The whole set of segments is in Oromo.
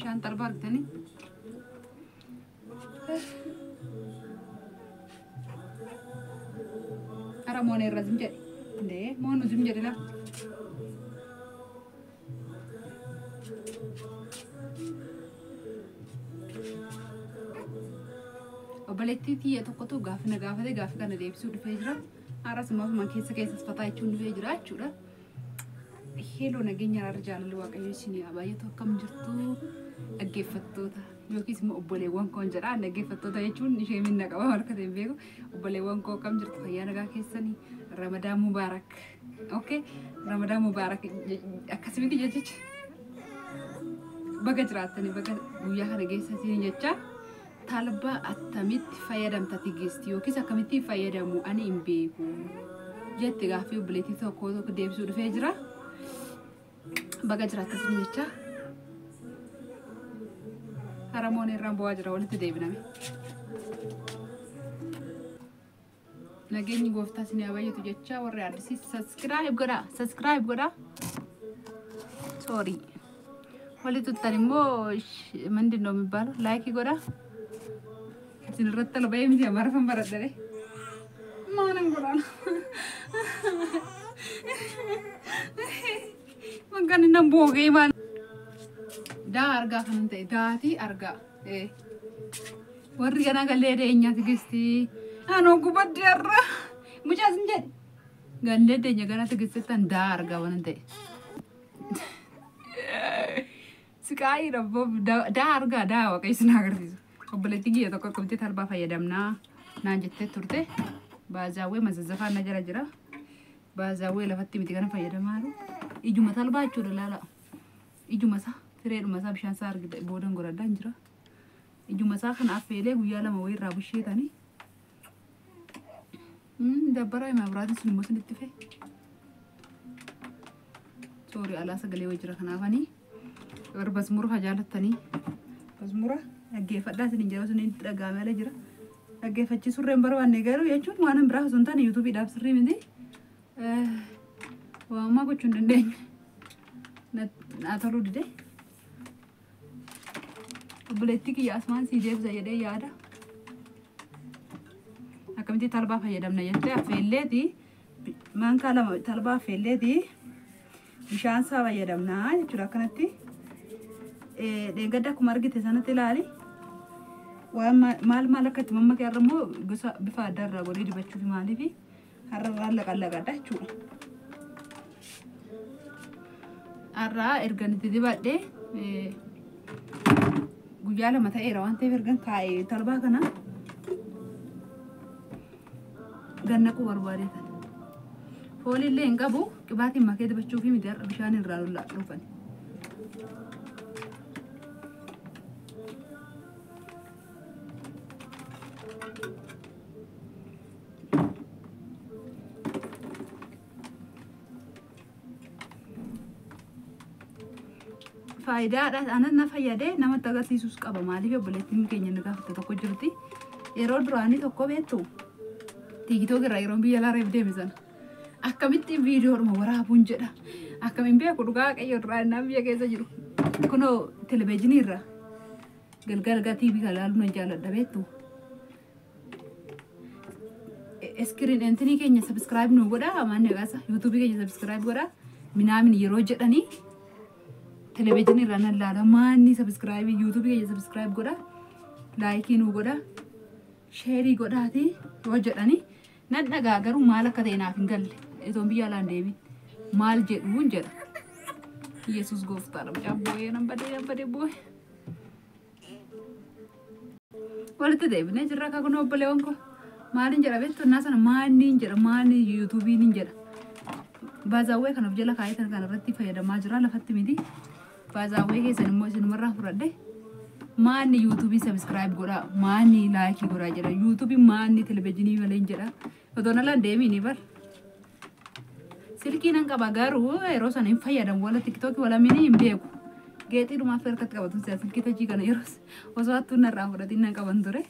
Bishaan talbaa argitanii. Hara moona irra zim jedhe. Indee moonu zim jedhe laa. Obboleettii tiyya tokkotu gaafa na gaafate gaafa kana deebisuu dhufee jira. Har'as immoo ofuma keessa keessas fataa jechuun dhufee jira jechuudha. Hello nageenya araara jaalalli waaqayyo isin haa baay'atu akkam jirtu dhaggeeffattoota yookiis immoo obboleewwan koon jedha. Dhaggeeffattoota jechuun ishee minna qaba harka ta'e beeku. Obboleewwan koo akkam jirtu fayyaa nagaa keessanii Ramadaan Mubaarak. Okay, Ramadaan Mubaarak akkasumatti jechicha. Baga jiraattanii baga guyyaa kana geessanii jecha talba attamitti fayyadamta Tigist yookiis akkamitti fayyadamu ani hin beeku jette gaaffii obboleettii tokko tokko deebisuu dhufee jira. Baga jiraattanii jecha. Haramoon irraan bu'aa jira walitti deebiname. Nageenyi gooftaa isin haa baay'atu jecha warri addisii subscribe godhaa subscribe godhaa. Sorry. Walitti tuttan immoo ምንድን ነው የሚባለው? like godhaa. Isin irratti ala ba'ee miti amaarafan baradhare. Maanan godhaan. Maqaan inni boogee maal. Daa argaa kan ta'e daatii argaa. Warri ganaa gallee deenya Tigistii. Anoo gubadde irra. Mucaas hin jedhe. Gallee deenya ganaa Tigistittan daa argaa waan ta'e. Siqaayii rabboo daa argaa daa waaqayyo isin agarsiisu. Obboleettii kiyya tokko akkamitti talbaa fayyadamnaa naan jettee turte. Baazaawwee mazazzafaan na jala jira. Baazaawwee lafatti miti kana fayyadamaa jiru. Ijuma talbaa jechuudha laala. Ijuma isaa fireedhuma isaa bishaan isaa argite boodan godhadhaan jira. Ijuma isaa kana affeelee guyyaa lama wayii irraa busheetanii. Dabbaraa himaa biraatiin sun immoo sinitti fe. Sorry alaa sagalee wayii jira kanaafanii. Warri basmura jaalattanii basmura dhaggeeffadhaa isin jira sun itti dhaga'amee ala jira. Dhaggeeffachiisuu irra hin barbaanne garuu jechuun waan hin biraa osoo hin taane yuutuubiidhaaf sirrii miti. Waammaa gochuu hin dandeenye. Naa toluu dide. Obboleettii kiyya asumaan sii deebisa jedhee yaada. Akkamitti talbaa fayyadamna jettee affeelleeti. Maankaa lama talbaa affeelleeti. Bishaan isaa fayyadamnaa jechuudha akkanatti. Dheengadda akkuma argite sanatti ilaali. Waan maal maal akka itti mammakee har'a immoo gosa bifa adda irraa godhee dibachuuf maaliif har'a irraa laqallaqadha jechuudha. Har'a erga itti dibadhee guyyaa lama ta'eera waan ta'eef ergan kaa'ee talbaa kana gannaquu barbaadeetan. Foolii illee hin qabu qibaatiin makee dibachuuf miti har'a bishaan irraa lollaa dhufan. Faayidaadha anas na fayyadee namatti agarsiisus qaba maaliif obboleettiin keenya nu gaafatte tokko jirti. Yeroo duraanii tokko beektu TikTok irraa yeroo biyya alaa reef deeme sana akkamitti viidiyoodhuma waraabuun jedha. Akkamiin beeku dhugaa waaqayyo duraa innaan biyya keessa jiru. Kunoo televezyiinii irraa galgala TV kan ilaaluu nan jaalladha beektu. Screen entinii keenya subscribe nu godhaa maanni qasa yuutuubii keenya subscribe godhaa minaamin yeroo jedhanii televezyiinii irraa nan laala maanni subscribe yuutuubii keenya subscribe godhaa like nu godhaa share godhaati yoo jedhanii nan dhagaa garuu maal akka ta'e naaf hin galle itoon biyya alaan deebiin maal jedhuun jedha. Yesuus gooftaadha mucaan boo'ee nan badee nan badee boo'ee. Walitti deebinee jirra akka kun obboleewwan koo. Maaliin jedha beektu innaa sana maaliin jedha maaliin yuutuubiin hin jedha. Baazaawwee kan of jala kaa'ee kan irratti fayyadamaa jira lafatti miti. Baazaawwee keessan immoo isinumarraa fudhadhe. Maanni yuutuubii subscribe godhaa maanni like godhaa jedha yuutuubii maanni televezyiinii malee hin jedha. Otoon alaan deemiini bar. Silkii nan qaba garuu yeroo sana hin fayyadamu wala tiktookii wala mini hin beeku. Geexii dhumaaf harkatti qabatu silkii tajii kana yeroo osoo hattuun narraa fudhatiin nan qaban ture.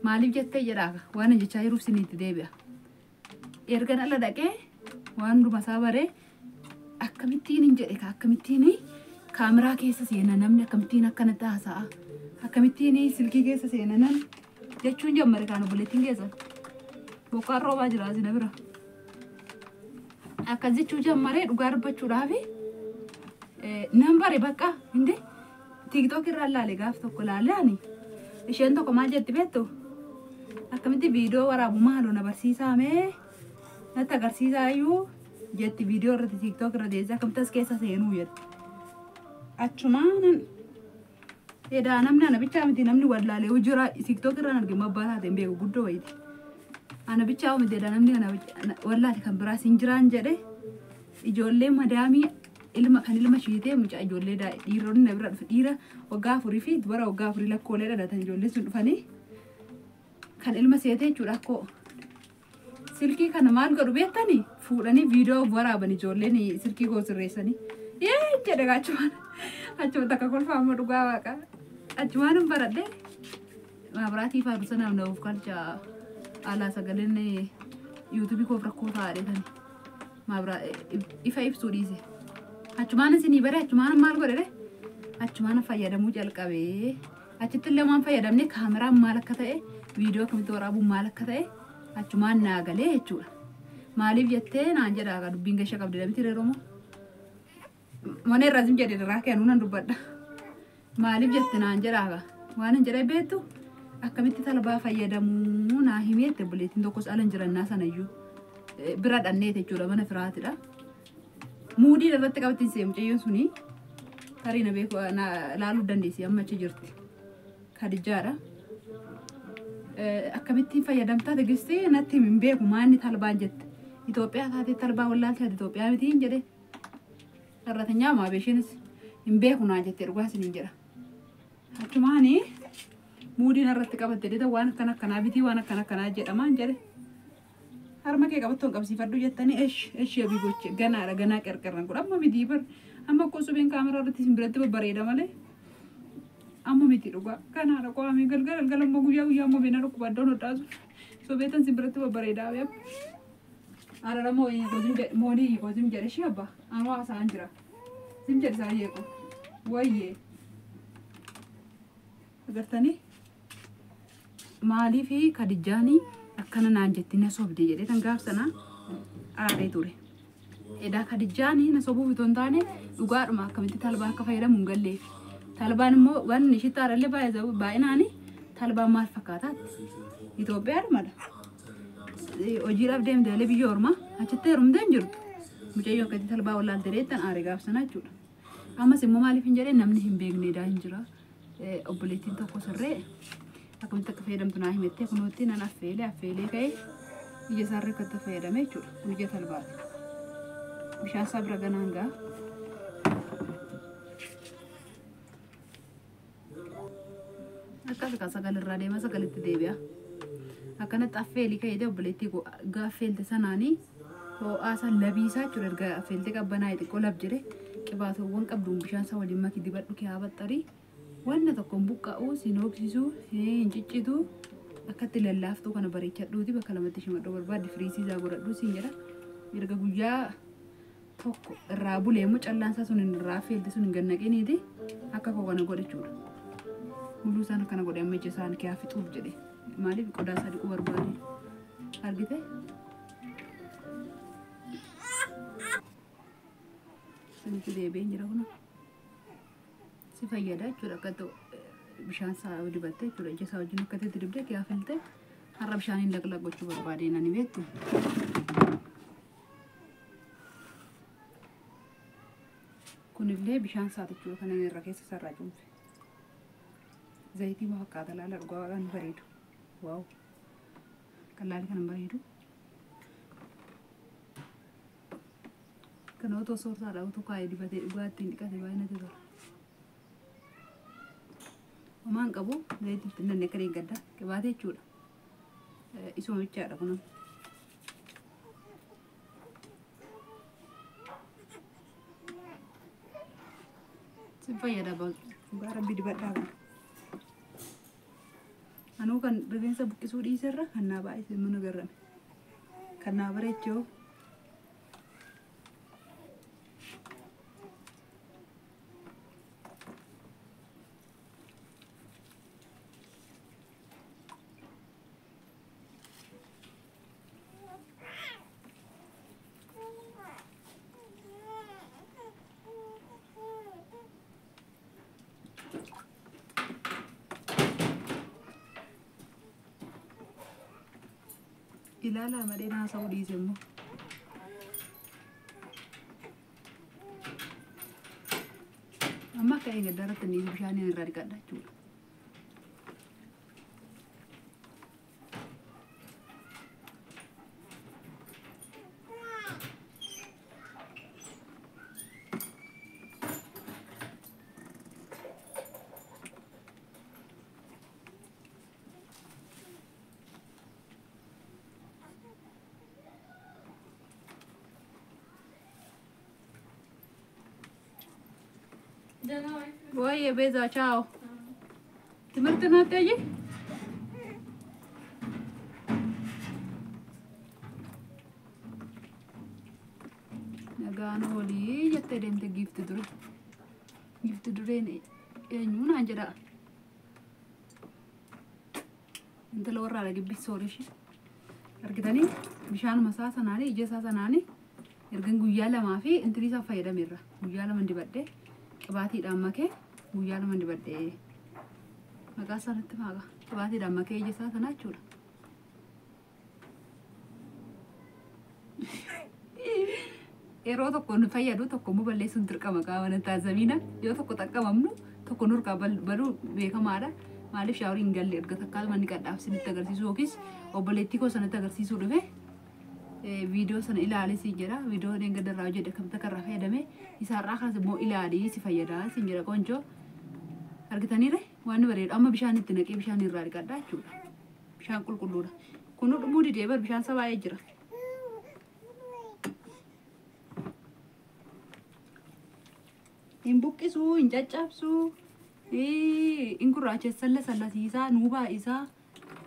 Maaliif jettee jedhaa waan jechaa jiruuf siniitti deebi'a. Ergan ala dhaqee waan dhuma isaa baree akkamittiin hin jedhe akkamittiin Kaameraa keessa seena namni akkamittiin akkanatti haasa'a? Akkamittiin silkii keessa seena namni? Jechuun jammare kaan obboleettiin keessa. Bokkaan roobaa jira asina bira. Akkas jechuu jammaree dhugaa dubbachuudhaafi nan bare bakka hindi TikTok irraa ilaale gaaf tokko ilaale ani isheen tokko maal jetti beektu akkamitti viidiyoo waraabu maaloo na barsiisaa mee natti agarsiisaa iyyuu jetti viidiyoo irratti TikTok irra deessee akkamitti as keessa seenuu jedhe. Achumaan edaa namni ana bichaa miti namni wallaalee jira TikTok irraan arginu abbaa taateen beeku guddoo wayiiti. Ana bichaa miti edaa namni ana wallaale kan biraas hin jiraan jedhe ijoollee madaamii ilma kan ilma shiitee mucaa ijoollee dhiironni na bira dhufe dhiira waggaa 4 fi dubara waggaa 4 lakkoolee dhalatan ijoollee sun dhufanii kan ilma seetee jechuudha akkoo silkii kana maal godhu beektanii fuudhanii viidiyoo waraaban ijoolleen silkii koo sirreessanii yee jedhe achumaan achuma takka kolfaa amma dhugaa waaqa achumaan hin baradhe maabiraatii faaruu sanaaf na of kalcha alaa sagaleen yuutuubii koof rakkoo taa'aa maabira ifa ibsuu dhiise. Achumaan isinii bare achumaan maal godhe achumaan fayyadamuu jalqabee achitti illee waan fayyadamne kaameraan maal akka ta'e viidiyoo akkamitti waraabuun maal akka ta'e achumaan naa galee jechuudha. Maaliif jettee naan jedha dubbiin gasha qabdi miti yeroo moo mana irraa zim jedhe irraa kennuu nan dubbadha. Maaliif jette naan jedha waan hin jedhee beektu akkamitti talbaa fayyadamuu naa himee itti obboleettiin tokkos ala hin jirannaa sanayyuu bira dhanneet jechuudha mana firaatidha. Muudii irratti qabattiin see mucayyoon suni tarii na beeku na laaluu dandeessi amma achi jirti. Kadijaadha. Akkamittiin fayyadamtaa teegistee natti hin beeku maanni talbaan jette. Itoophiyaa taatee talbaa wallaaltee Itoophiyaa miti hin jedhe. Sarratanyaa maabee isheenis hin beeku naan jette dhugaa isiniin jedha. Achumaani muudiin irratti qabatte deeta waan akkana akkanaa bitii waan akkana akkanaa jedhamaan jedhe. Harma kee qabattoon qabsiifadhu jettanii esh esh abii goche ganaadha ganaa qerqerran kun amma miti bar amma akkoo supheen kaameraa irratti isin biratti babbareeda malee amma miti dhugaa ganaadha qo'amee galgala galgala immoo guyyaa guyyaa immoo beena dhukkuba iddoon hodhaasu subeetan isin biratti babbareeda abee arara moonii hiikoo jedhe shi abba anuu haasa'an jira sim jedhe isaa hiikoo wayyee agartanii maaliifi kadijjaanii akkana naan jetti na sobde jedhee tan gaaf sana aaree ture. Edaa kadijjaanii na sobuuf itoo hin taane dhugaadhuma akkamitti talbaa akka fayyadamu hin galleef. Talbaan immoo wanni ishitti aarallee baay'inaan talbaan maal fakkaataatti? Itoophiyaadhumadha. Hojiidhaaf deemtee biyya ormaa achitti heerumtee hin jirtu. Mucayyoo akkatti talbaa wallaalte deettan aaree gaaf sana jechuudha. Ammas immoo maaliif hin jedhee namni hin beekne edaa hin jira. Obboleettiin tokko sirree akkamitti akka fayyadamtu naa himettee kunuutti nan affeelee affeelee ka'ee ija isaarra akkatti fayyadame jechuudha. Kun ija talbaati. Bishaan isaa bira ganaan ga'a. Akkas akka sagal irraa deema sagalitti deebi'a. Akkanatti affeelii ka'ee obboleettii affeelte sanaanii ho'aa isaa labii isaa jechuudha. Erga affeeltee qabbanaa'e xiqqoo lab jedhe qibaatowwan qabduun bishaan isaa waliin makii dibadhu kee habaxxarii. Wanna tokko hin buqqa'u, sin hooksisu, hin ciccitu, akkatti lallaaftuu kana bareechadhuuti bakka lamatti shimadhuu barbaadde firiisii isaa godhadhu siin jedha. Erga guyyaa tokko irraa bulee immoo callaan isaa sun irraa affeelte sun hin gannaqiniiti akka koo kana godhachuudha. Muluu isaan akkana godhe amma ija isaan kee fixuuf jedhe. Maaliif qodaa isaa dhiquu barbaade? Argite? Sinitti deebi'een jira kun. Si fayyada jechuudha akka bishaan isaa dibattee jechuudha ija isaa wajjin akka itti dibdee kee afilte har'a bishaaniin laqlaq gochuu barbaadeen ani beektu. Kunillee bishaan isaa jechuudha kan inni irra keessa sarara cuunfe. Zayitii fakkaata laala dhugaa waaqaan bareedu. Waaw! Kan laali kana bareedu. Kana otoo soortaadha otoo kaayee dibatee dhugaa ittiin dhiqate baay'ee natti tola. Homaan qabu zayitii ittiin nanne akka deeggadda qibaatee jechuudha. Isuma bichaadha kunuun. Si fayyada dhugaa rabbi dibadhaa kana. Anuu kan rifeensa buqqisuu dhiiserra kan naa baay'ise mana garrame. Kan naa bareechoo. Ilaalaa malee haasa'uu dhiise immoo. Amma akka eeggaddaa irratti inni bishaan irraa dhiqadha jechuudha. Waayee Beezaa chaaw. Timirti naatti ayyee? Nagaan oolii jettee deemte giifti dure. Giifti dureen eenyu naan jedha. Intala warra gibbii soorii ishee. Argitanii bishaanuma isaa sanaanii ija isaa sanaanii ergan guyyaa lamaa fi intilii isaa fayyadameerra. Guyyaa lama dibadhee qibaatiidhaan makee guyyaa lama dibadhee maqaa isaanitti maaqa qibaatiidhaan makee ija isaa sana jechuudha. Yeroo tokko nu fayyadu tokko immoo balleessuun dirqama qaama taazamiina yoo tokko xaqqabamnu tokko nurkaa baluu beekamaadha. Maaliif shaaworii hin galle erga takkaa manni qadhaaf sinitti agarsiisu yookiis obboleettii koo sanatti agarsiisuu dhufe viidiyoo sana ilaalee siin jedha. Viidiyoo dheengadda irraa hojjedhe akkamitti akka irraa fayyadame isaarraa kanas immoo ilaalii si fayyada siin jedha qonjoo. Argitaniire waan nu bareedu amma bishaan itti naqee bishaan irraa dhiqadha jechuudha. Bishaan qulqulluudha. Kun dhumuu didee bar bishaan isaa baay'ee jira. Hin buqqisuu, hin caccabsuu, hin gurraachessan lasallasiisaa, nuu baay'isaa.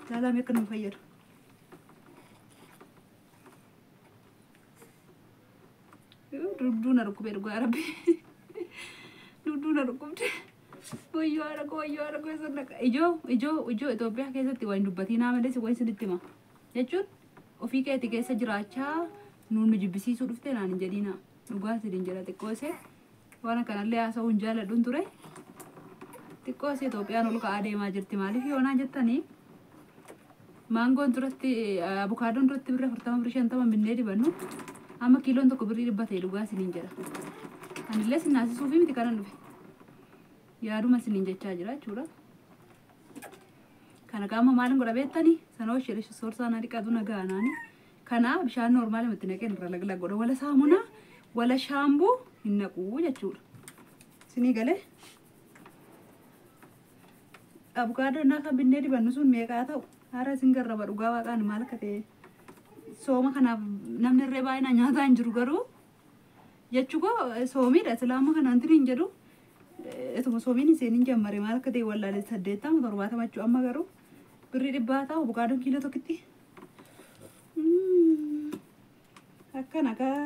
Ilaalame akka nu fayyadu. Dugduu na dhukkubee dhugaa rabbi. Dugduu na dhukkubde. Wayyoo haadha koo wayyoo haadha koo isa naqa. Ijoo ijoo ijoo Itoophiyaa keessatti waan dubbatinaa malee si waan isinitti hima. Jechuun ofii keetii keessa jiraachaa nuun nu jibbisiisuu dhufte naan hin jedhiina. Dhugaa isiniin jedha xiqqoo ishee waan akkanallee haasa'uu hin jaalladhuun ture. Xiqqoo ishee Itoophiyaan ol ka'aa deemaa jirti maaliif yoonaa jettanii maangoon duratti abukaadoon duratti birra 40 birra 50 binnee dibannu amma kiiloon tokko birrii 100 ta'e dhugaa isiniin jedha. Anillee sin naasisuufi miti kanan dhufe. Yaaduma isiniin jechaa jira jechuudha. Kana qaama maalin godha beektanii sanoo ishee soorsaa naa dhiqatu na gaanaani. Kana bishaan noormaali itti naqeen irra laglag godha. Wala saamunaa wala shaambuu hin naquu jechuudha. Isinii galee abukaadoo naa kan binnee dibannu sun meeqaa ta'u haara isin garraba dhugaa waaqaan maal akka ta'e sooma kanaaf namni irree baay'inaan nyaataa hin jiru garuu jechuu koo soomiidha islaama kanaan tiri hin jedhu etuma soomiin hin seenin jammare maal akka ta'e wallaalee 80 70 jechuu amma garuu birrii 100 ta'u abukaadoon kiiloo tokkitti akkana kaa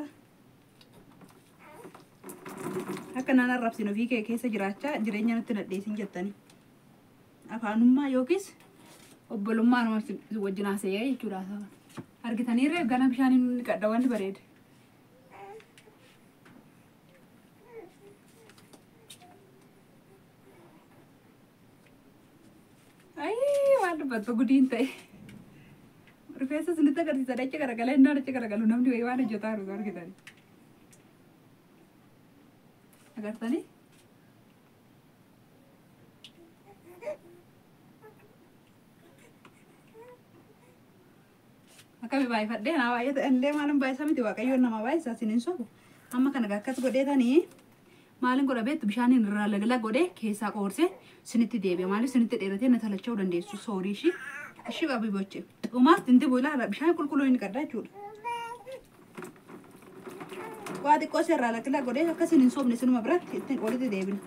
akka naan arrabsin ofii kee keessa jiraachaa jireenya nutti nadheessin jettanii afaanummaa yookiis obbolummaa nama wajjin haasa'ee jechuudha. Argitaniirree gana bishaan hin dhiqadha wanti bareede. Ayii waan dubbattu gudiin ta'e. Rifeensa isinitti agarsiisa dacha garagalee innaan achi garagalu namni wayii waan hojjetaa jiru argitanii. Agartanii? Akkami baay'ifadhee naa baay'ata illee maalin baay'isa miti waaqayyoon nama baay'isa isiniin sobu. Amma kana akkas godheetanii maalin godha beektu bishaaniin irraa lagla godhee keessaa qoorsee isinitti deebi'a. Maaliif isinitti dheeratee na talachuu dandeessu soorii ishii. Ishii qabii boche. Dhumaas dinti bu'ilaa bishaan qulqulluu hin qaddaa jechuudha. Waa xiqqoo irraa lagla godhee akka isin hin soobne isinuma biratti ittiin walitti deebina.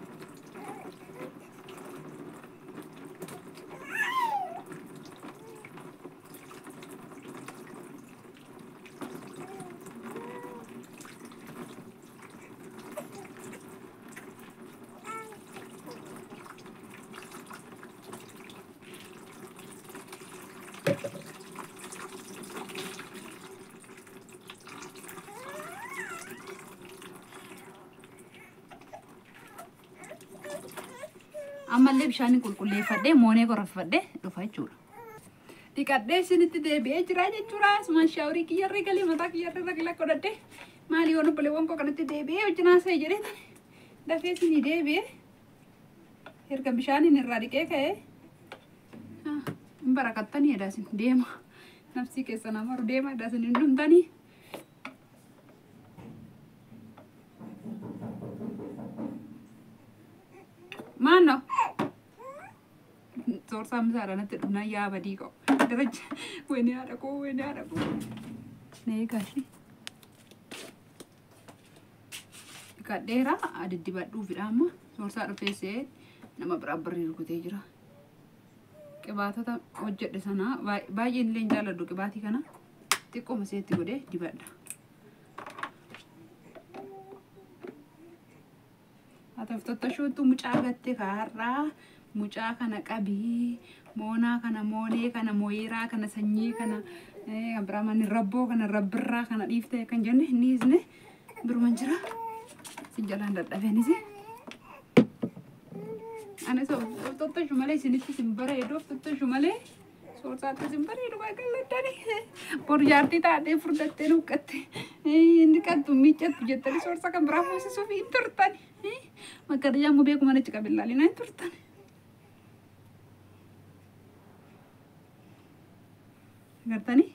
Ammallee bishaan qulqulleeffadhee moonee qorrafadhee dhufa jechuudha. Dhiqadhee isinitti deebi'ee jira jechuudha. Asumaan shaaworii kiyyarree galee mataa kiyyarree ragla godhadhee maali yoon obboleewwan koo kanatti deebi'ee wajjin haasa'e jedhee dafee isinii deebi'ee erga bishaaniin irraa dhiqee ka'ee hin barakattanii edha isin deema. Nafsii keessan amaru deema edha isin hin dhumtanii. Maanno? Soorsaa misaadha natti dhumnaan yaa badii qabu. Daraja wayini haadha koo wayini haadha koo. Na eegashi. Dhiqadheera diddibadhuufidha amma soorsaa dhufeessee nama biraa birrii rukutee jira. Qibaatota hojjedhe sana baay'een illee hin jaalladhu qibaatii kana xiqqooma seetti godhee dibadha. Haa ta'u tottoshuutu mucaa gatte kaarraa mucaa kana qabii moonaa kana moonee kana mooyiraa kana sanyii kana kan biraa manni rabboo kana rabbirraa kana dhiiftee kan jenne inni isne biruman jira. Sin jalaan dadhabeenis. Anis of tottoshu malee isinitti sin bareedu of tottoshu malee soorsaatti sin bareedu qalladani. Bor jaartii taatee furdattee nuuqqatte inni qattu miiccattu jettanii soorsa kan biraa fuusisuuf hin turtan. Makkariyaan mubee kuma achi qabillaalina hin turtan. Gartanii?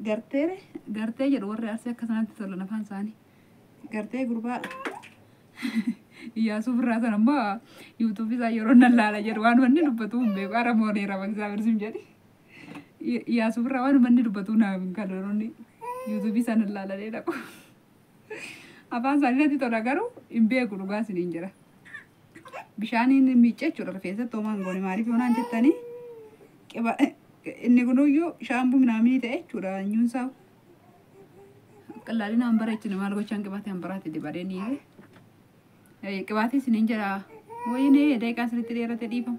Garteere gartee jedhu warri arsii akka sanatti tolan afaan isaanii. Gartee gurbaa Iyyaasuu birraa sana immoo yuutuubii isaa yeroo nan laala jedhu waan wanni dubbatu hin beeku ara mooneera baksaa sin jedhi. Iyyaasuu birraa waan wanni dubbatu naaf hin galu yeroo inni yuutuubii isaa nan laaladee dhaqu. Afaan isaanii natti tola garuu hin beeku dhugaa isiniin jira. Bishaaniin miicce jechuudha rifeensatti homaa hin goone maaliif yoo naan jettanii inni kunuyyuu shaampuu minaaminii ta'e jechuudha nyuun isaa. Qallaalina han bareechine maal gochaan qibaatii han baraatti dibadee ni hiike. Qibaatii isiniin jedha wayinee daqiiqaa sirriitti dheerate dhiifama.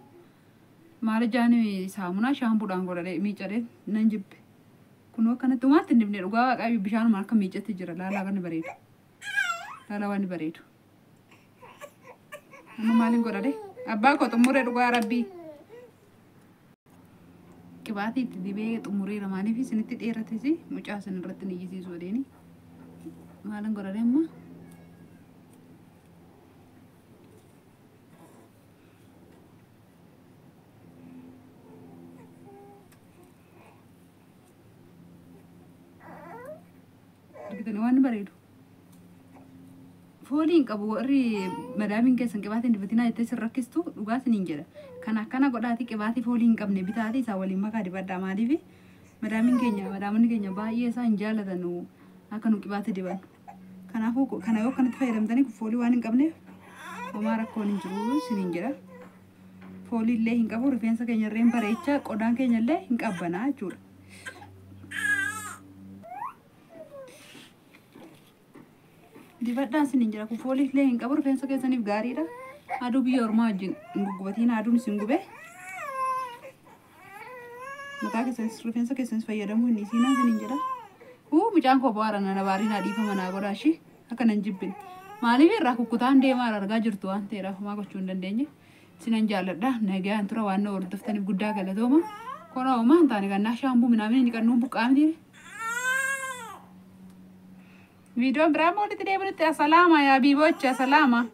Maal ijaan saamunaa shaampuudhaan godhadhee miicadhee nan jibbe. Kunoo akkanatti homaatti hin dibne dhugaa waaqayyo bishaanuma akka miicetti jira laalaa waan bareedu. Laalaa waan bareedu. Amma maaliin godhadhe? Abbaa koo xumuree dhugaa rabbii. Qibaatii itti dibee xumureera maaliif isinitti dheerates mucaa isin irratti ni iyyisiisu odeeni. Maalin godhadhe amma? Argitanii waan bareedu. Foolii hin qabu warri madaamiin keessan qibaatii hin dibatinaa jettee sin rakkistu dhugaa isiniin jedha. Kan akkana godhaatii qibaatii foolii hin qabne bitaatii isaa waliin makaa dibadhaa maaliif madaamiin keenya madaamonni keenya baay'ee isaa hin jaalatan akka nu qibaatii dibannu. Kanaafuu kana yoo akkanatti fayyadamtanii foolii waan hin qabneef homaa rakkoon hin jiru isiniin jedha. Foolii illee hin qabu rifeensa keenya illee hin bareecha qodaan keenya illee hin qabbanaa jechuudha. Dibadhaan isiniin jira kun foolii illee hin qabu rifeensa keessaniif gaariidha. Aduu biyya ormaa wajjin hin guggubatiin aduun isin gube. Mataa keessanis rifeensa keessanis fayyadamuu hin dhiisinaa isiniin jedha. Huu mucaan koo bo'aara nana baariin dhiifama naa godhaa ishee akka nan jibbine. Maaliif irraa kukkutaan deemaa argaa jirtu waan ta'eedhaaf homaa gochuu hin dandeenye. Sinan jaalladha nagaan tura waan na hordoftaniif guddaa galatooma. Konaa homaa hin taane kannaa shaampuu minaamin hin dhiqannuun buqqaa miti. Viidiyoon biraa immoo walitti deebinutti asalaama yaa biiboochi asalaama.